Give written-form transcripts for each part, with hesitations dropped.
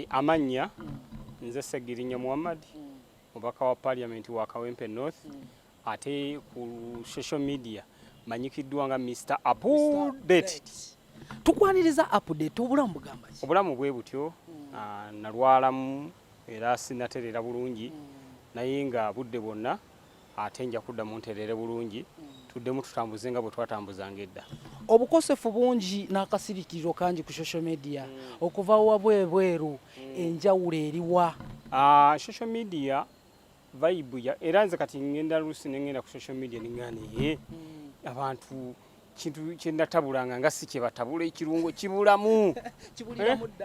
Amannya nze Ssegirinya Muhammad, mubaka wa Parliament wa Kawempe North, ate ku social media manyikiddwa nga Mr Update. Tukwaniriza Update. Obulamu bugamba ki? Obulamu bwe butyo. Nalwalamu era sinatereera bulungi, naye nga budde bwonna ate nja kuddamu ntereere bulungi, tuddemu tutambuze nga bwe twatambuzanga edda. Obukosefu bungi n'akasirikiriro kangi ku social media okuva wabwebweru, enjawulo eriwa? Social media vibe ya era nze kati ngenda lusi nengenda ku social media ningana naye abantu kintu kyenatabulanga nga si kyebatabula, ekirungo kibulamu.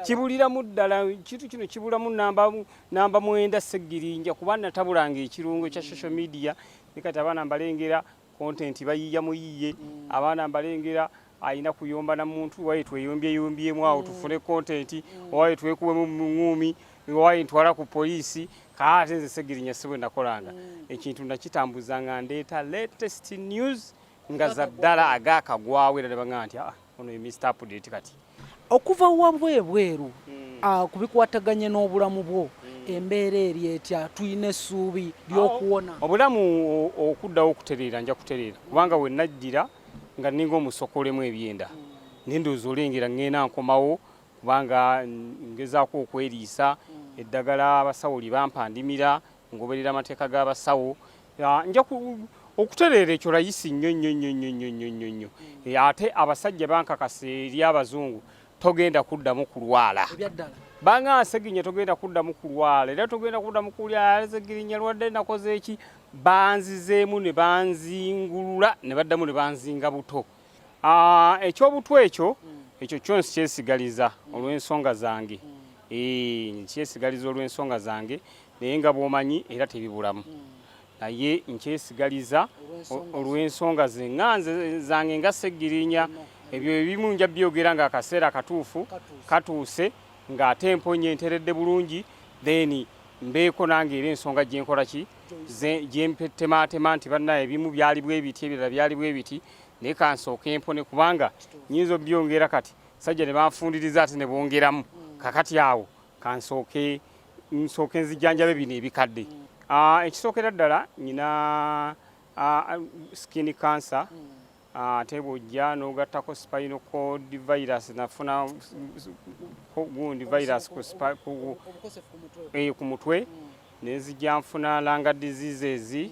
Kibuliramu ddala. Kintu kino kibulamu namba 9 Segirinya, kuba natabulanga ekirungo kya social media ne kati abaana mbalengera content bayiya muyiye. Abaana mbalengera ayina kuyomba na muntu waye tweyombye yombyemu awo tufune content, waye twekuwemu mu ŋŋumi, waye ntwala ku poliisi. Kaate nze Segirinya si bwe nakolanga. Ekintu nakitambuza nga ndeeta latest news nga za ddala agakagwawo, era ne baŋŋamba nti, "Ah, ono ye Mr Update kati." Okuva wabwebweru, ku bikwataganye n'obulamu bwo, embeera eri etya? Tulina essuubi ly'okuwona? Obulamu okuddawo okutereera, nja kutereera, kubanga we najjira nga nninga omusokolemu ebyenda, naye ndowooza olengera ŋŋenda nkomawo, kubanga ngezaako okweriisa. Eddagala abasawo lye bampa ndimira, ngoberera amateeka g'abasawo. Nja okutereera, ekyo layisi nnyo nnyo nnyo nnyo nnyo nnyo nnyo nnyo. Ate abasajja bankakasa eri abazungu, togenda kuddamu kulwala. Ebyaddala? Banga Seginya togenda kuddamu kulwala, era togenda kuddamu kulya. Segirinya lwadde nakoze eki, banzizeemu ne banzingulula ne baddamu ne banzinga buto. Ekyobutwa ekyo kyo nkyesigaliza olw'ensonga zange. Nkyesigaliza olw'ensonga zange, naye nga bw'omanyi era tebibulamu, naye nkyesigaliza olw'ensonga ze nga nze zange nga Segirinya. Ebyo ebimu nja byogera nga akaseera katuufu katuuse, ng'ate mponye nteredde bulungi, then mbeeko nange era ensonga gyenkola ki gyempetematema nti bannaye ebimu byali bwe biti, ebirala byali bwe biti, naye kansooke mpone, kubanga nyinza obyongera kati sajja ne banfundiriza ate ne bongeramu. Kakati awo kansooke nsooke nzijanjabe bino ebikadde. Ekisookera ddala nyina skin cancer, ate bw'ojja n'ogattako spinal cord virus, nafuna gundi virus ku mutwe, nenzijja nfuna lung diseases,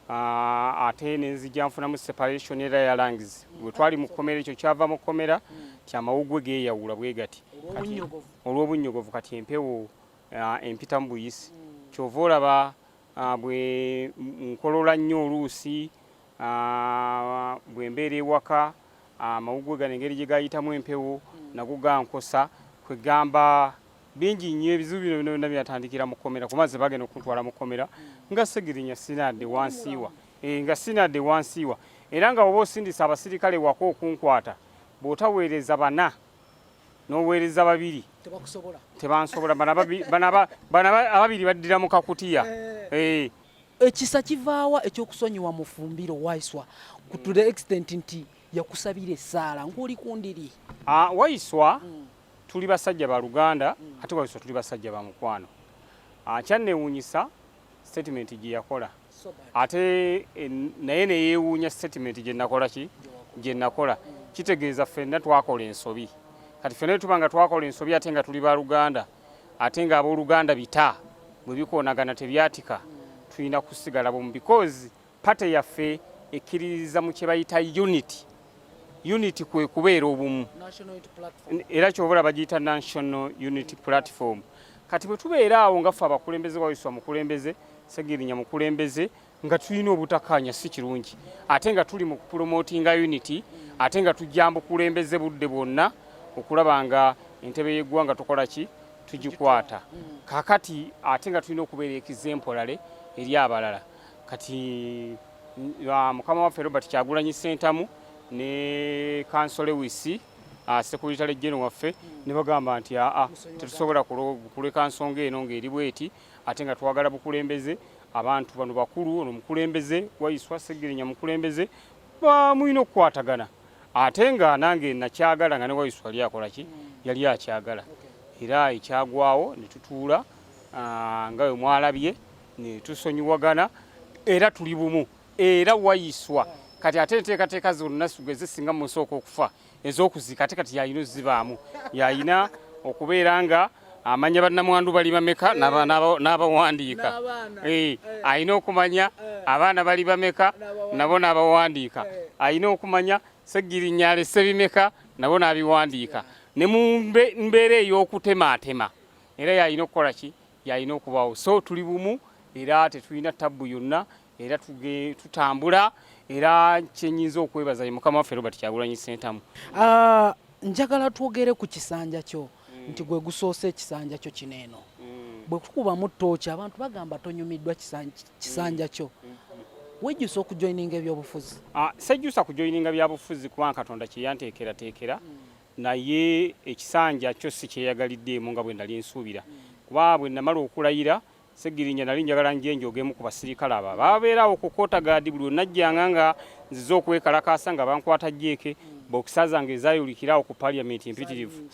ate nenzijja nfunamu separation era ya lungs. Bwe twali mu kkomera, ekyo kyava mu kkomera kyamawugwe geeyawula bwe gati olw'obunnyogovu. Kati empewo empitamu buyisi, kyova olaba bwe nkolola nnyo oluusi, bwe mbeera ewaka, amawugwe gano engeri gye gayitamu empewo nago gankosa. Kwegamba bingi nnyo ebizibu bino byonna byonna byatandikira mu kkomera, kuba nze bagenda okuntwala mu kkomera nga Segirinya sinadde wansiiwa, nga sinadde wansiiwa, era nga oba osindisa abasirikale waka okunkwata, bw'otaweereza bana n'oweereza babiri tebansobola. Bano ababiri baddira mu kakutiya. Ekisa kivaawa ekyokusonyiwa Mufumbiro Waiswa to the extent nti yakusabira essaala ng'oli ku ndiri? Waiswa tuli basajja ba luganda, ate Waiswa tuli basajja ba mukwano. Kyanneewuunyisa statement gye yakola, ate naye neyeewuunya statement gye nakola ki gye nakola. Kitegeeza ffenna twakola ensobi. Kati ffenna tuba nga twakola ensobi, ate nga tuli baluganda, ate nga abooluganda bita bwe bikoonagana tebyatika, tulina kusigala bumu, because party yaffe ekkiririza mu kye bayita unity. Unity kwe kubeera obumu, era kyova bagiyita National Unity Platform. Kati bwe tubeera awo nga ffe abakulembeze, Waiswa mukulembeze, Segirinya mukulembeze, nga tulina obutakkaanya si kirungi, ate nga tuli mu kupromotinga unity, ate nga tujja bukulembeze budde bwonna okulaba nga entebe y'eggwanga tukola ki, tugikwata. Kakati ate nga tulina okubeera example eri abalala. Kati mukama waffe Robert Kyagulanyi Ssentamu ne Counsel Lewis, Secretary General waffe, ne bagamba nti aa, tetusobola kuleka nsonga eno ng'eri bweti, ate nga twagala bukulembeze. Abantu bano bakulu, ono mukulembeze, Waiswa, Segirinya mukulembeze, mulina okukwatagana. Ate nga nange nakyagala, nga ne Waiswa yali akola ki, yali akyagala. Era ekyagwawo ne tutuula nga bwe mwalabye ne tusonyiwagana, era tuli bumu era Waiswa kati ate enteekateeka zonna sugeze singa musooka okufa ez'okuziika, ate kati yalina ozibaamu, yalina okubeera nga amanya bannamwandu bali bameka n'abawandiika, alina okumanya abaana bali bameka nabo n'abawandiika, alina okumanya Ssegirinya alese bimeka nabo n'abiwandiika, ne mu mbeera ey'okutemaatema era yalina okukola ki, yalina okubaawo. So tuli bumu era tetulina tabbu yonna, era tutambula, era kyenyinza okwebaza ye Mukama waffe Robert Kyagulanyi Ssentamu. Njagala twogere ku kisanja kyo nti gwe gusoose ekisanja kyo kino eno. Bwe kukubamu ttooki abantu bagamba tonyumiddwa kisanja kyo. Wejjusa okujoininga ebyobufuzi? Sejjusa kujoininga byabufuzi kubanga Katonda kye yanteekerateekera, naye ekisanja kyo si kyeyagaliddeemu nga bwe nali nsuubira, kuba bwe namala okulayira Ssegirinya nali njagala nje njogemu ku basirikale abo babeerawo ku quarter guard. Buli lwe nga nzize okwekalakaasa nga bankwata jeeke, boxer zange ezayulikirawo ku parliament empitirivu,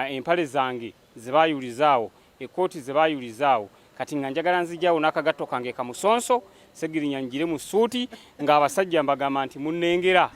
empale zange ze baayulizaawo, ekkooti ze baayulizaawo, kati nga njagala nzijaawo n'akagatto kange kamusonso Ssegirinya njire mu ssuuti ng'abasajja mbagamba nti munnengera,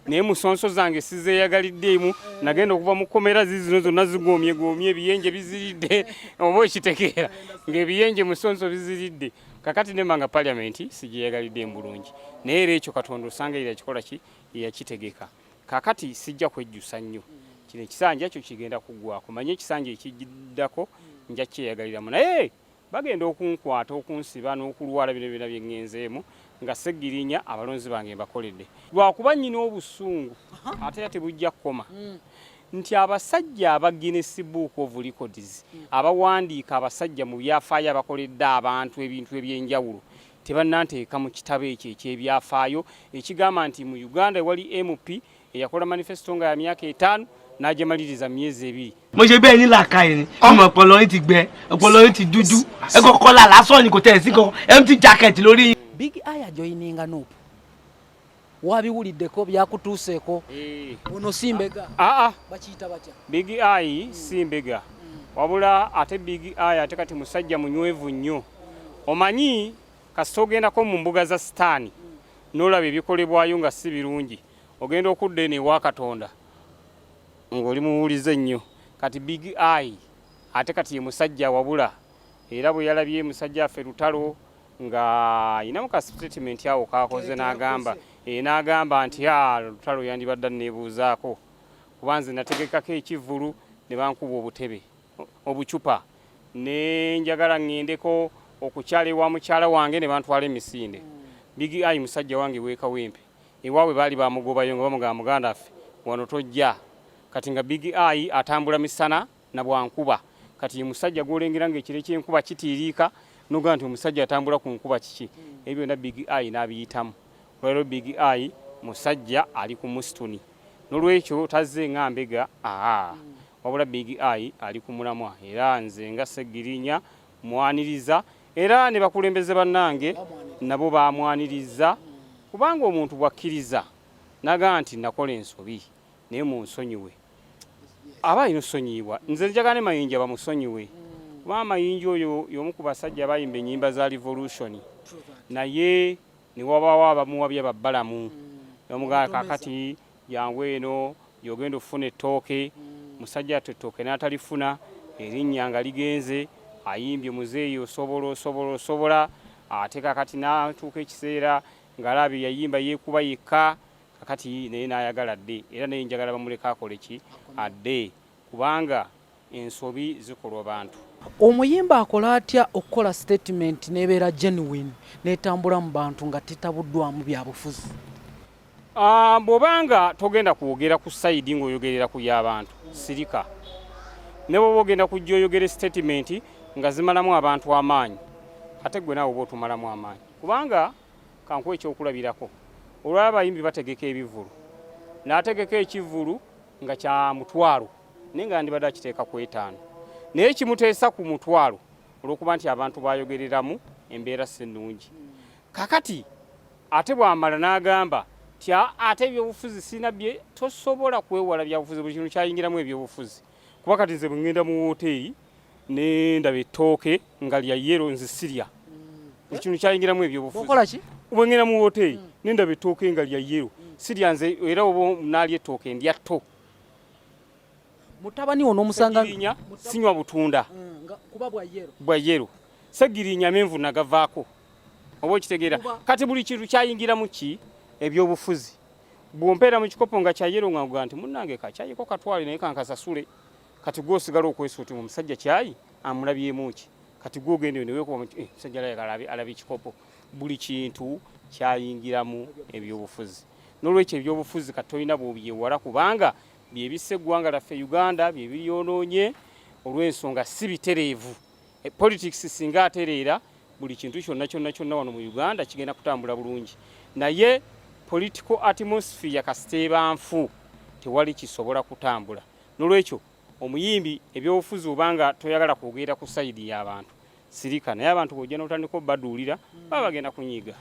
naye musonso zange sizeeyagaliddeemu. Nagenda okuva mu kkomera zizino zonna zigoomyegoomye, ebiyenje biziridde, oba okitegeera ng'ebiyenje musonso biziridde. Kakati nemba nga parliament sigyeyagaliddemu bulungi, naye era ekyo Katonda osanga era yakikola ki, yakitegeka. Kakati sijja kwejjusa nnyo, kino ekisanja kyo kigenda kuggwako, manye ekisanja ekiddako nja kyeyagaliramu, naye bagenda okunkwata okunsiba n'okulwala bino byonna bye ŋŋenzeemu nga Ssegirinya abalonzi bange mbakoledde, lwakuba nnyina obusungu ate era tebujja kukoma nti abasajja aba Guinness Book of Records abawandiika abasajja mu byafaayo abakoledde abantu ebintu ebyenjawulo tebannanteeka mu kitabo ekyo ekyebyafaayo ekigamba nti mu Uganda ewali MP eyakola manifesto nga ya myaka 5 n'agimaliriza myezi 2. Mo ṣe bẹ́ẹ̀ ní làákàyè ni ọmọ ọpọlọ yín ti gbẹ, ọpọlọ yín ti dúdú, ẹ kọ kọlà lásán ni kò tẹ̀ sí kan empty jacket lórí yín. Big Eye ajoininga NUP, wabiwuliddeko byakutuuseeko? Ono si mbega? Aa. Bakiyita batya? Big Eye si mbega, wabula ate Big Eye ate kati musajja munywevu nnyo. Omanyi kasita ogendako mu mbuga za sitaani n'olaba ebikolebwayo nga si birungi, ogenda okudda eno ewa Katonda ng'oli muwulize nnyo. Kati Big Eye ate kati ye musajja wabula era bwe yalabye musajja affe lutalo nga ayinamu ka statement awo kakoze n'agamba n'agamba nti lutalo yandibadde anneebuuzaako kuba nze nategekako ekivvulu ne bankuba obutebe obucupa, ne njagala ŋŋendeko okukyala ewa mukyala wange ne bantwala emisinde. Big Eye musajja wange weekawempe ewaabwe baali bamugobayo nga bamugamba muganda waffe wano tojja. Kati nga Big Eye atambula misana na bwankuba, kati ye musajja gw'olengera ng'ekire ky'enkuba kitiiriika n'ogamba nti omusajja atambula ku nkuba kiki, ebyo byonna Big Eye n'abiyitamu. Olwaleero Big Eye musajja ali ku musituni, n'olwekyo tazze nga mbega, wabula Big Eye ali ku mulamwa, era nze nga Ssegirinya mwaniriza, era ne bakulembeze bannange nabo bamwaniriza, kubanga omuntu bw'akkiriza n'agamba nti nakola ensobi naye munsonyiwe, aba alina osonyiibwa. Nze njagala ne Mayinja bamusonyiwe, kuba Mayinja oyo y'omu ku basajja abayimba ennyimba za revolution, naye ne wabaawo abamuwabya babbalamu bamugamba kakati jangu eno gy'ogenda okufuna ettooke. Musajja ate ettooke n'atalifuna, erinnya nga ligenze, ayimbye muzeeyi osobola osobola osobola, ate kakati n'atuuka ekiseera ng'alabye yayimba yeekuba yekka, kakati naye n'ayagala adde, era naye njagala bamuleke akole ki, adde, kubanga ensobi zikolwa bantu. Omuyimba akola atya okukola statement n'ebeera genuine n'etambula mu bantu nga tetabuddwamu byabufuzi? Bw'obanga togenda kwogera ku side ng'oyogerera ku y'abantu, sirika. Ne bw'oba ogenda kujja oyogere statement nga zimalamu abantu amaanyi, ate gwe naawe oba otumalamu amaanyi, kubanga kankuwa ekyokulabirako, olwala abayimbi bategeka ebivvulu, n'ategeka ekivvulu nga kya 500 naye nga yandibadde akiteeka ku 5 naye kimuteesa ku 500 olw'okuba nti abantu bayogereramu embeera si nnungi. Kakati ate bw'amala n'agamba nti ate ebyobufuzi sirina bye, tosobola kwewala byabufuzi, buli kintu kyayingiramu ebyobufuzi. Kuba kati nze bwe ŋŋenda mu woteeri ne ndaba ettooke nga lya yero, nze sirya. Ekintu kyayingiramu ebyobufuzi. Okola ki? Bwe ŋŋenda mu woteeri ne ndaba ettooke nga lya yero, sirya nze. Era oba naalya ettooke, ndya tto. Mutabani wo n'omusanga. Segirinya sinywa butunda. Nga kuba bwa yero. Bwa yero. Segirinya amenvu nagavaako, oba okitegeera? Kati buli kintu kyayingiramu ki? Ebyobufuzi. Bw'ompeera mu kikopo nga kya yero, nga nkugaa nti munnange kakyayiko katwale, naye kankasasule. Kati gwe osigala okwesuuti, omusajja kyayi amulabyemu ki? Kati gwe ogenda neweekuba, "Eh, omusajja alabika alabye ekikopo." Buli kintu kyayingiramu ebyobufuzi. N'olwekyo ebyobufuzi kati tolina bw'obyewala, kubanga byebissa eggwanga lyaffe Uganda, byebiryonoonye, olw'ensonga si bitereevu. Politics singa atereera, buli kintu kyonna kyonna kyonna wano mu Uganda kigenda kutambula bulungi. Naye political atmosphere kasita eba nfu, tewali kisobola kutambula. N'olwekyo omuyimbi, ebyobufuzi obanga toyagala kwogera ku side y'abantu, sirika. Naye abantu bw'ojja n'otandika obaduulira, baba bagenda kunyiiga.